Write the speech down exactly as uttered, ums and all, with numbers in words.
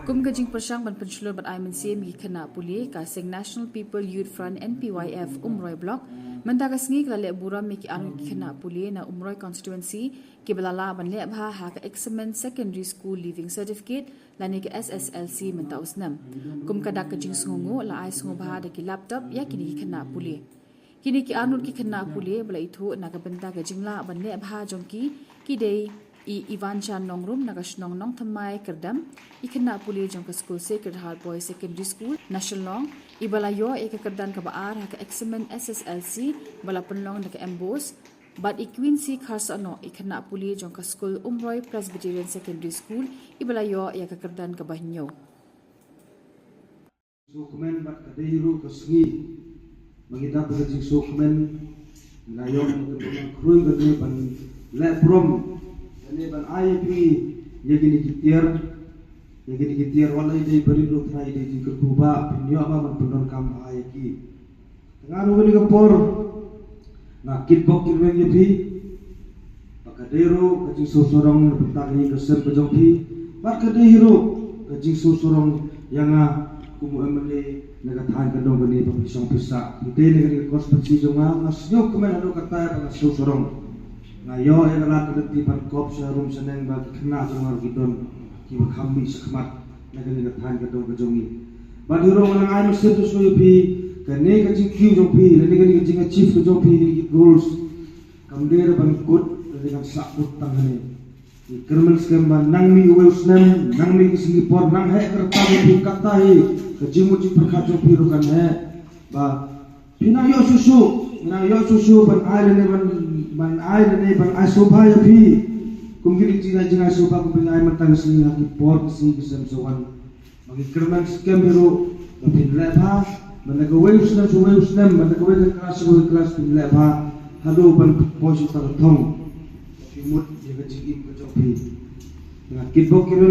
Kum ka jingpyrshang ban pynshlur bad ai mynsiem ïa ki khynnah pule, ka seng National People Youth Front, N P Y F, Umroi Block mynta ka sngi ka la leh burom ïa ki arngut ki khynnah pule na Umroi constituency kiba la lah ban leh bha ha ka Examen Secondary School Leaving Certificate lane ka S S L C mynta u snem. Kum ka dak ka jingsngewnguh, la ai sngewbha da ki laptop ïa kine ki khynnah pule. Kine ki arngut ki khynnah pule ba la ithuh na ka bynta ka jinglah ban leh bha jong ki, ki dei i Ivansha Nongrum na ka shnong Nongthymmai Kyrdem, i khynnah pule jong ka skul Sacred Heart Boys Secondary School na Shillong iba la ïoh ïa ka kyrdan kaba ar ha ka Examen S S L C ba la pynlong da ka MBOSE, bad i Quincy Kharsahnoh, i khynnah pule jong ka skul Umroi Presbyterian Secondary School, iba la ïoh ïa ka kyrdan kaba hynñiew. Sngewkmen bad ka dei ruh ka sngi ba ngi dap ka jingsngewkmen, nga ïoh ka kyrdan kaba hynñiew kane ban leh burom, kane ban ai ïa phi ïa kine ki tiar, ïa kine ki tiar, wat la i dei barit ruh, trai, i dei jingkyrkhu ba phin ïoh ba ban pyndonkam bha ïa ki. Nga ruh kane ka por nga kitbok kitrwiang ïa phi ba ka dei ruh ka jingsngewsarong na bynta ka ïing ka sem ka jong phi, bad ka dei ruh ka jingsngewsarong ïa nga kum u MLA na ka thaiñ ka dong kane ba phi shong phi sah. Phi dei na kane ka constituency jong nga, nga sngewkmen haduh katta ba nga sngewsarong. Nga ïoh ïa ka lad ka lynti ban kop sha rum sha neng ba ki khynnah jong nga ruh ki don kiba kham mih shakhmat na kane ka thaiñ ka dong ka jong ngi. Bad hi ruh nga nang ai mynsiem sngewsih ïa phi, kane ka jingkiew jong phi lane kane ka jingachieve ka jong phi, kine ki goals, kam dei ruh ban kut lane kan sah kut tang hangne. Ngi kyrmen skhem ba nang mih uwei u snem, nang mih ki sngi por, nang heh ka rta jong phi, katta hi ka jingmut jingpyrkhat jong phi ruh kan heh. Ba phi nang ïoh shuh shuh, phi nang ïoh shuh shuh ban ai lane ban, ban ai lane ban ai sngewbha ïa phi. Kum kine ki jingai, jingai sngewbha kum phi nang ai mynta ka sngi ha ki por ki sngi ki snem sa wan. Ba ngi kyrmen skhem hi ruh ba phin leh bha, ban da kawei u snem sha uwei u snem, ban da kawei ka klas sha kawei ka klas phin leh bha haduh ban poi sha uta ka thong. Ba phi mut ïa ka jingim ka jong phi. Nga kitbok kitrwiang